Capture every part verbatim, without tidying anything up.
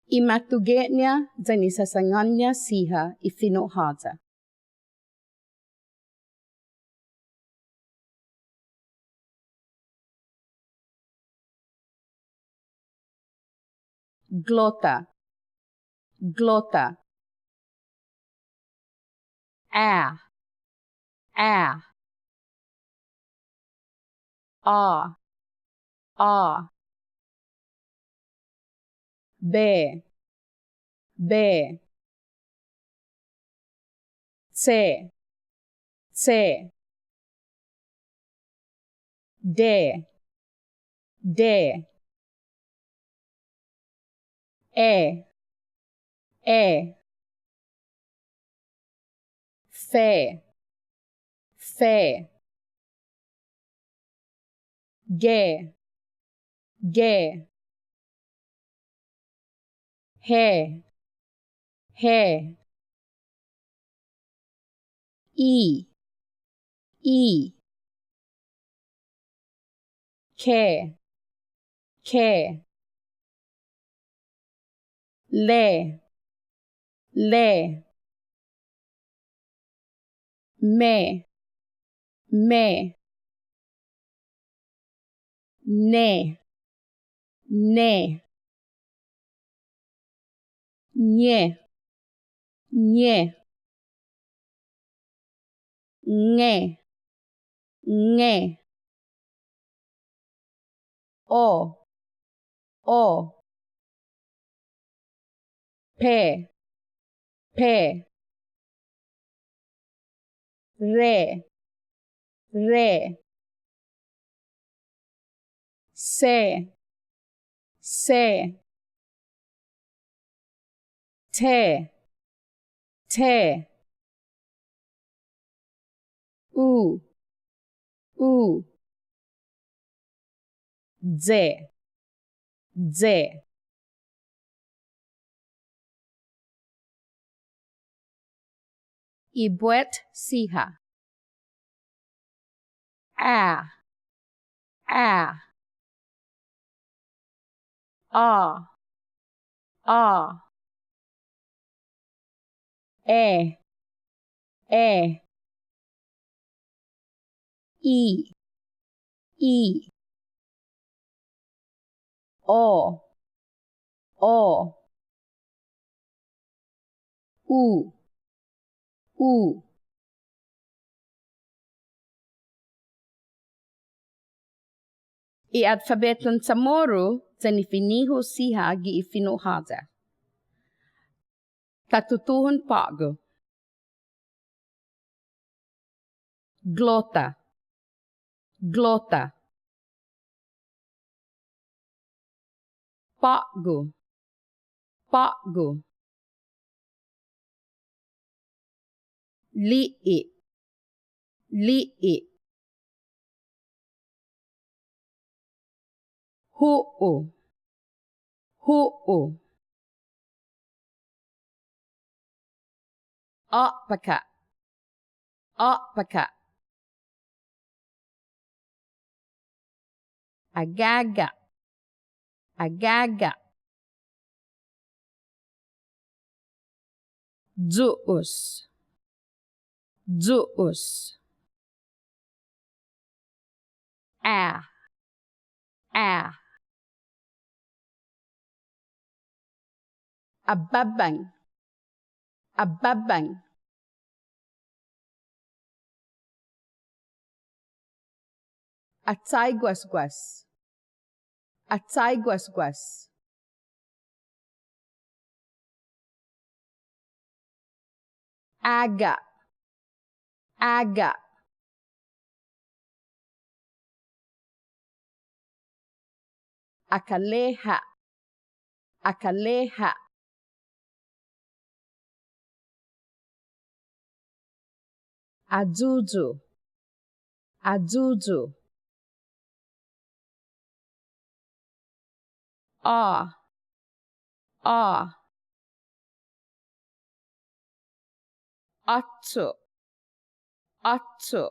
I matuge'-ña yan i sasangan-ña siha i fino' håya. Glota. Glota. Ä. Ä. Å. Å. Be. Be. Che. Che. De. De. E. E. Fe. Fe. Ge. Ge. He. He. I. I. Ke. Ke. Le. Le. Me. Me. Ne. Ne. Ñe. Ñe. Nge. Nge. O. O. Pe. Pe. Re. Re. Se. Se. Te. Te. U. U. Ye. Ye. I buet siha. A. A. Å. Å. E. E. I. I. O. O. U. U. I atfabeton Chamoru yan i finiho siha gi i fino' håya. Ta tutuhon på'go. Glota. Glota. På'go. På'go. Li'e'. Li'e'. Hu'u. Hu'u. Å'paka'. Å'paka'. Agaga'. Agaga'. Yu'us. Yu'us. A. A. Ababang. Ababang. Achaiguasguas. Achaiguasguas. Aga'. Aga'. Akaleha'. Akaleha'. Ayuyu. Ayuyu. Å. Å. Åcho'. Åcho'.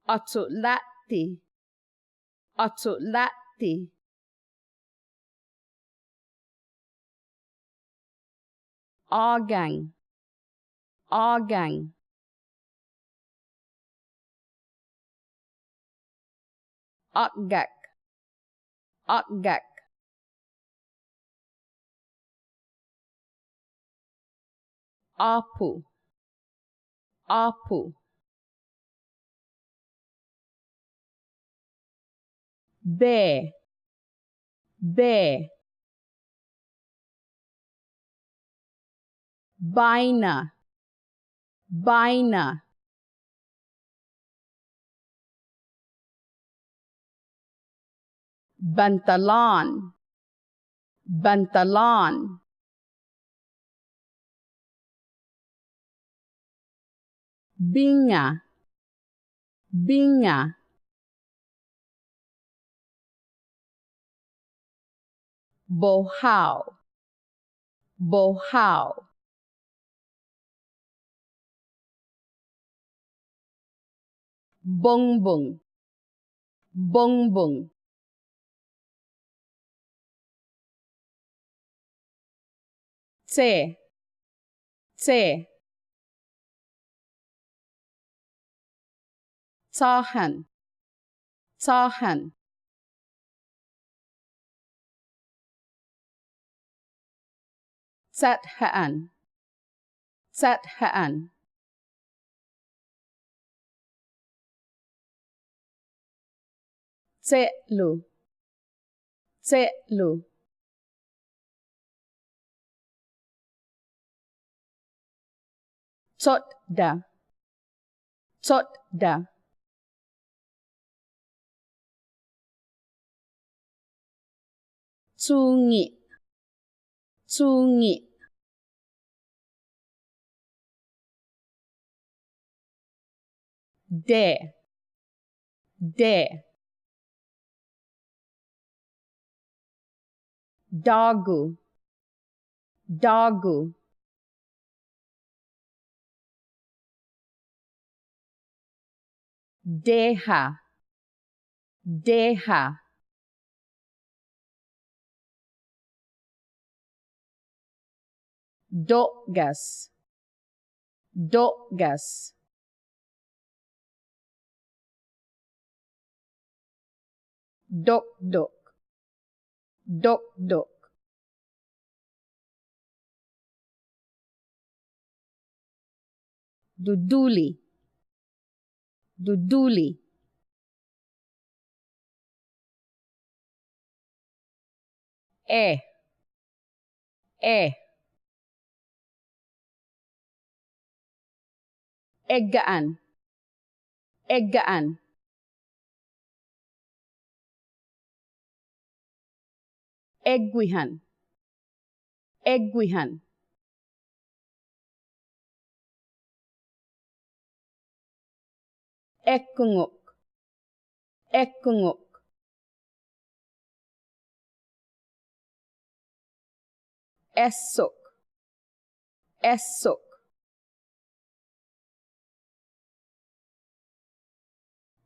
Åcho' latte. Åcho' latte. Åkte. Ågang. Ågang. Åkgak. Åkgak. Åpu. Åpu. Bai. Bai. Baina. Baina. Bantalon. Bantalon. Binga. Binga. Bohao. Bohao. Bongbong. Bongbong. Che. Che. Chåhan. Chåhan. Chatha'an. Chatha'an. Che'lu. Che'lu. Chotda. Chotda. Chungi'. Chungi'. Dai. Dai. Dågu. Dågu. Deha. Deha. Do'gas. Do'gas. Dokdok. Dokdok. Duduli. Duduli. E. E. Egga'an. Egga'an. Eguihan. Eguihan. Ekungok. Ekungok. Essok. Essok.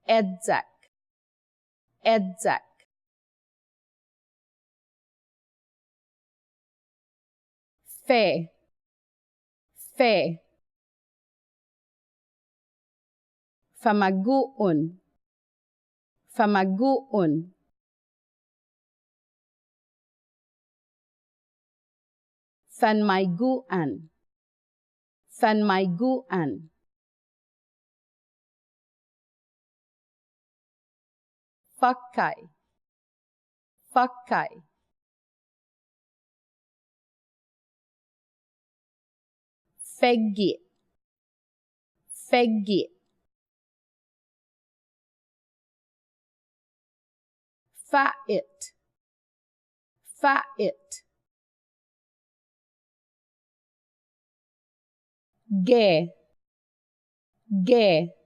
Eyak. Eyak. Fe. Fe. Famagu'on. Famagu'on. Fanmaigu'an. Fanmaigu'an. Fakai. Fakai. Fegge'. Fegge'. Fa'et. Fa'et. Gai. Gai.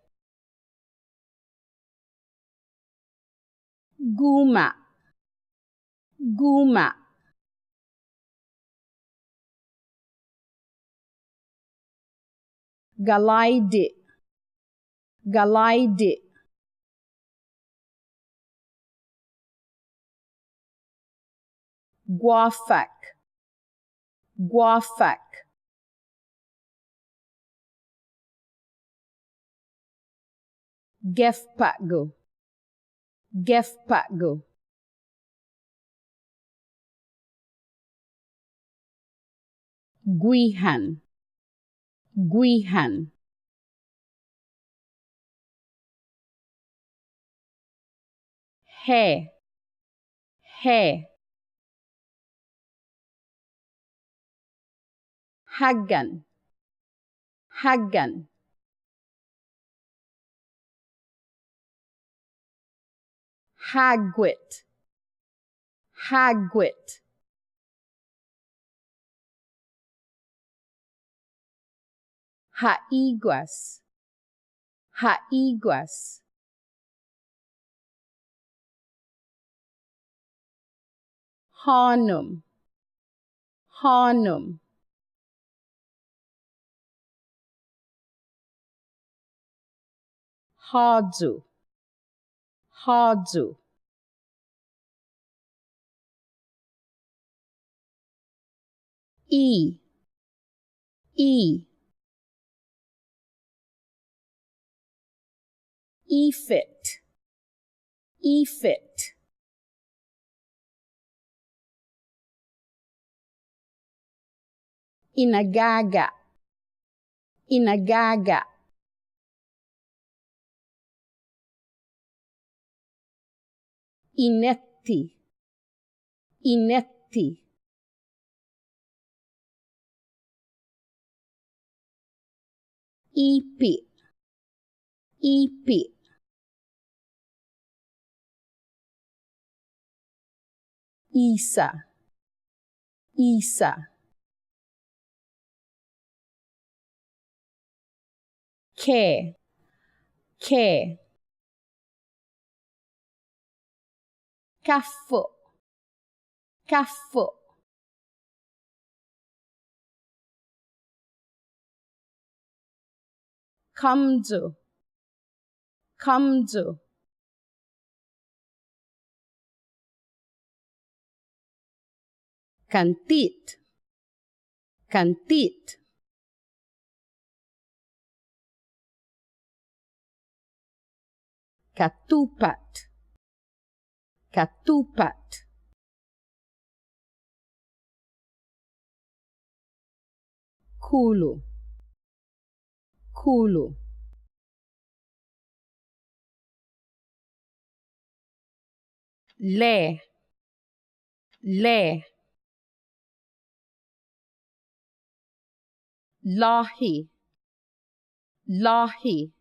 Guma'. Guma'. Galaide'. Galaide'. Guåfak. Guåfak. Gefpåtgo. Gefpåtgo. Guihan. Guihan. Hee. Hee. Hågan. Hågan. Håguet. Håguet. Hå'iguas. Hå'iguas. Hånom. Hånom. Håyu. Håyu. I. I. Ifit. Ifit. Inagaga'. Inagaga'. Ineti. Ineti. Ipi. Ipi. Isa. Isa. Ke. Ke. Kaffo'. Kaffo'. Kamyo. Kamyo. Kantit. Kantit. Katupat. Katupat. Kulu. Kulu. Lei. Lei. Låhi. Låhi.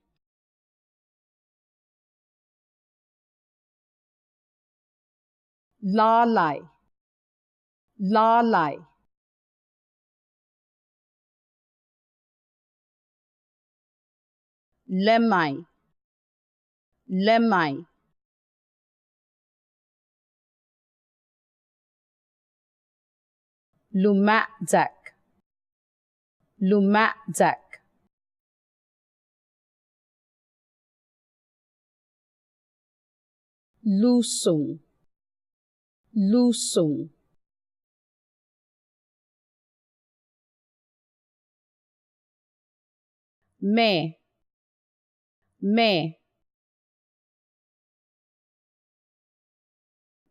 Lålai. Lålai. Lemmai. Lemmai. Luma'yak. Luma'yak. Lusong. Lusong. Mei. Mei.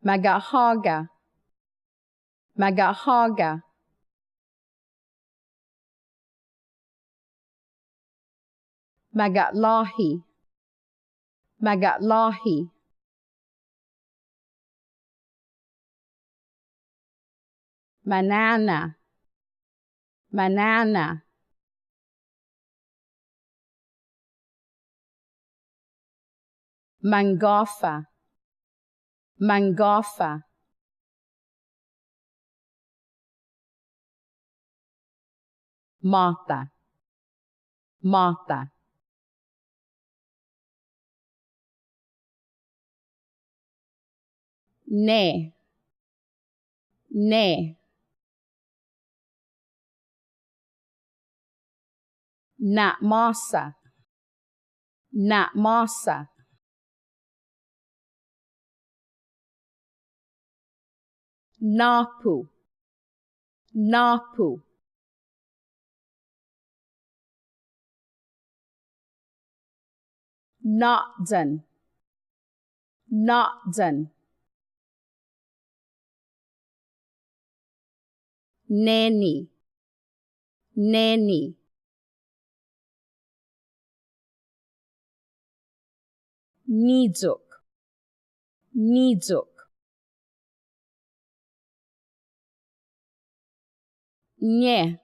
Maga'håga. Maga'håga. Maga'låhi. Maga'låhi. Manana. Manana. Manggåfa. Manggåfa. Måta. Måta. Nai. Nai. Na'måsa. Na'måsa. Nåpu. Nåpu. Nå'yan. Nå'yan. Neni. Neni. Niyok. Niyok. Nge.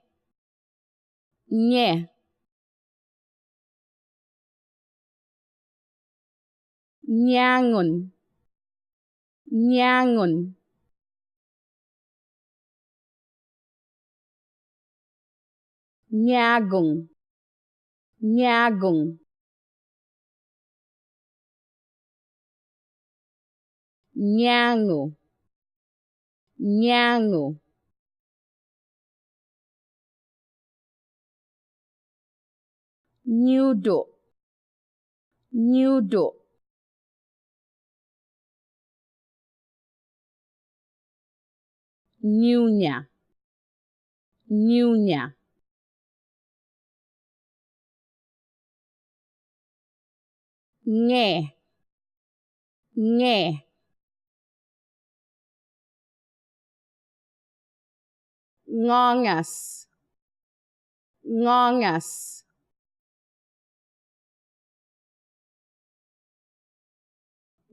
Nge. Ñangon. Ñangon. Ñagong. Ñagong. Ñangu. Ñangu. Ñudu. Ñudu. Ñuña. Ñuña. Nge. Nge. Ngångas. Ngångas.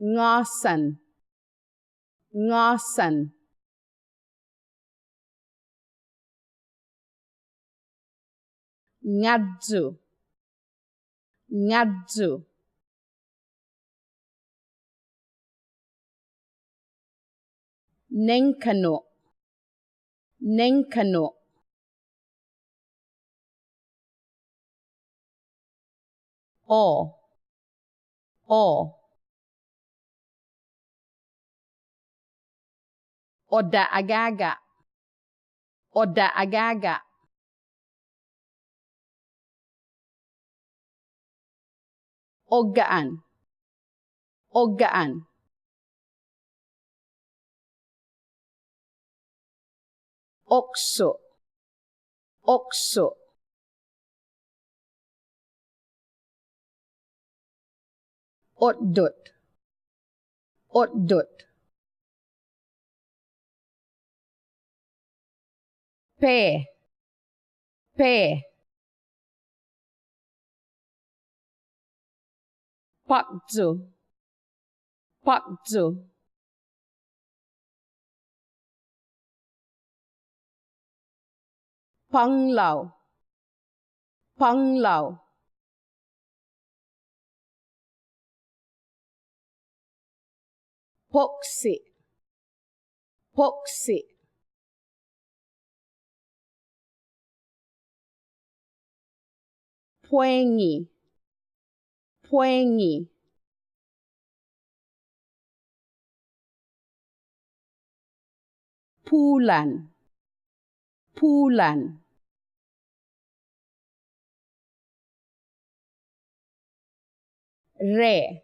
Ngåsan. Ngåsan. Ngadyu. Ngadyu. Nengkanu'. Nengkanu'. O. O. Odda' agaga'. Odda' agaga'. Ogga'an. Ogga'an. Okso'. Okso'. Otdot. Otdot. Pe. Pe. Pakyu. Pakyu. Panglao. Panglao. Poksi. Poksi. Puengi. Puengi. Pulan. Pulan. Re.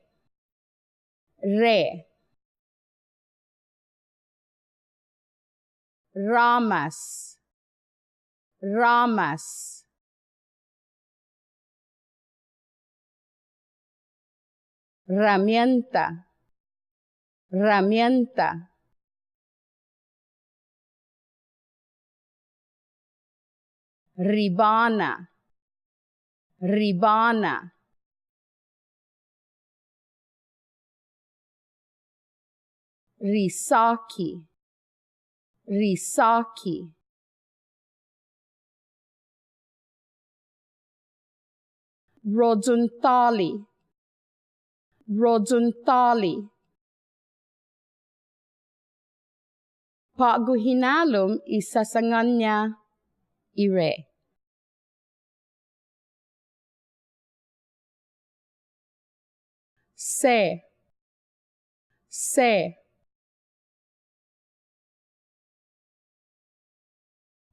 Re. Ramas. Ramas. Ramienta. Ramienta. Ribana. Ribana. Risaki. Risaki. Royuntåli. Royuntåli. På'go hinalom i sasangan-ña i re. Se. Se.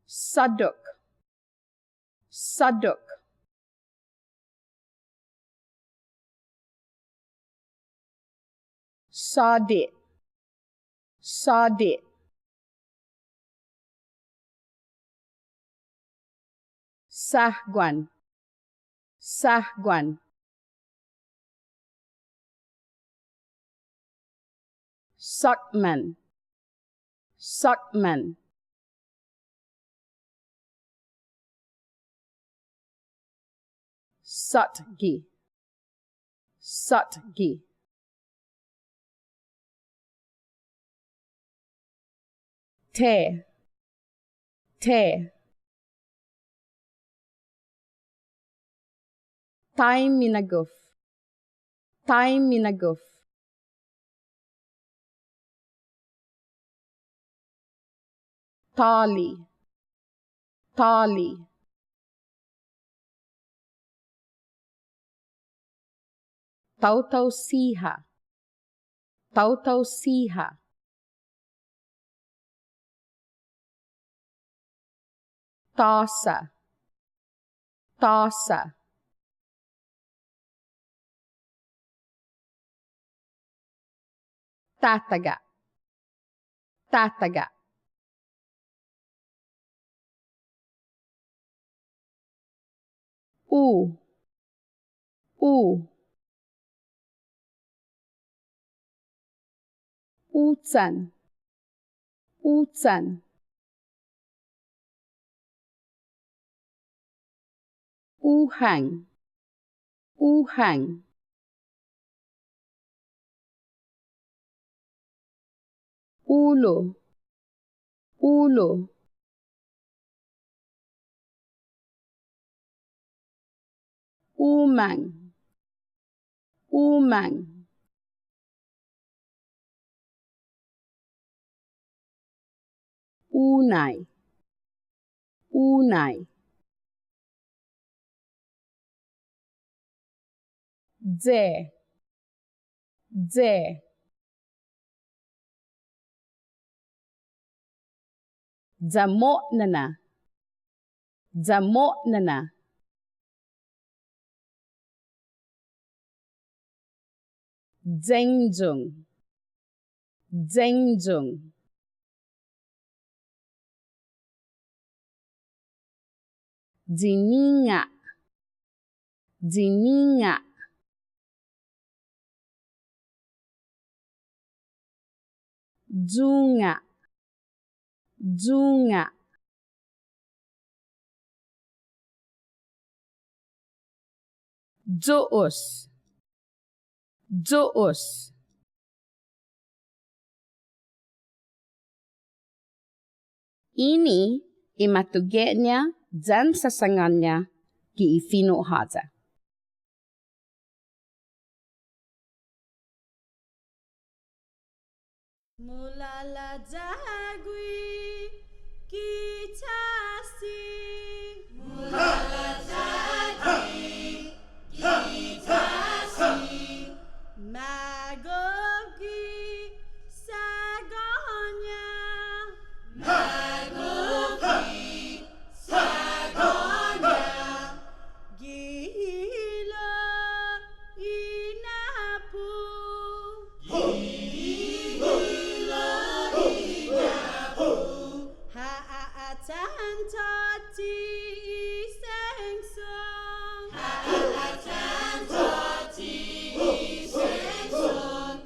Såddok. Såddok. Sådi'. Sådi'. Sahguan. Sahguan. Sakman. Sakman. Satgi. Satgi. Te. Te. Taiminagof. Taiminagof. Tåli. Tåli. Taotao siha. Taotao siha. Tåsa. Tåsa. Tataga. Tataga. U. U. Uchan. Uchan. Uhang. Uhang. Ulu. Ulu. Umang. Umang. Unai. Unai. Ye. Ye. Ya mo'nana. Ya mo'nana. Yengyong. Yengyong. Yininga'. Yininga'. Yunga'. Yunga'. Yu'us. Yu'us. Ini i matuge'-ña yan sasangan-ña gi i fino' håya. Mula la'yagi gi tasi. Mula la'yagi gi tasi. Magof gi sagan-ña. Magof gi sagan-ña. Gi hilo' i napu. Gi hilo' i napu. Ha a'atan tåtte i sengsong. Ha a'atan tåtte i sengsong.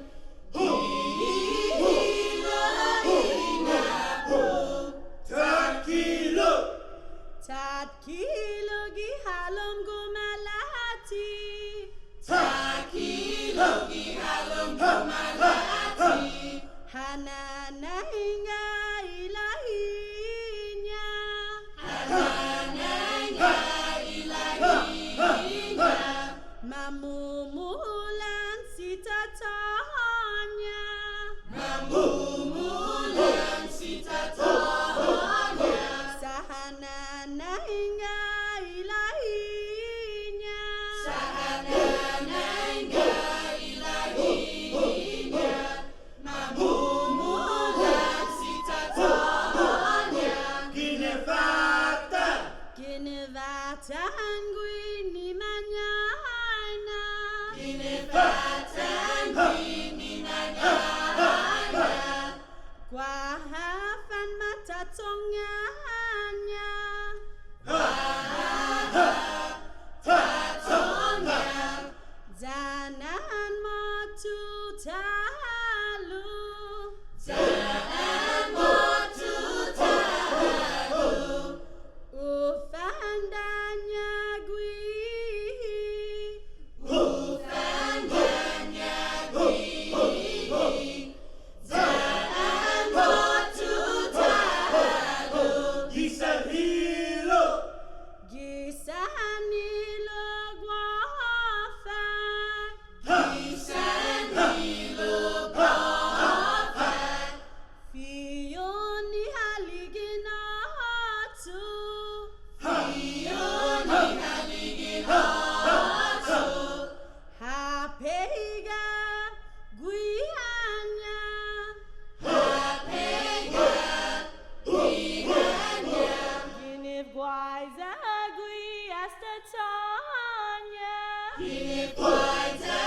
Ta'lo. Ta'an måtto ta'lo. U fandanña' guihi. U fandanña' guihi. Ta'an måtto ta'lo. Gi sanhilo'. Gi sanhilo' guåfa. Gi sanhilo' guåfa. Fi'on i haligi na åcho'. Fi'on i haligi na åcho'. Ha pega' guihi-ña. Ha pega' guihi-ña. Ginen guaiya guihi asta Tåya. Ginen guaiya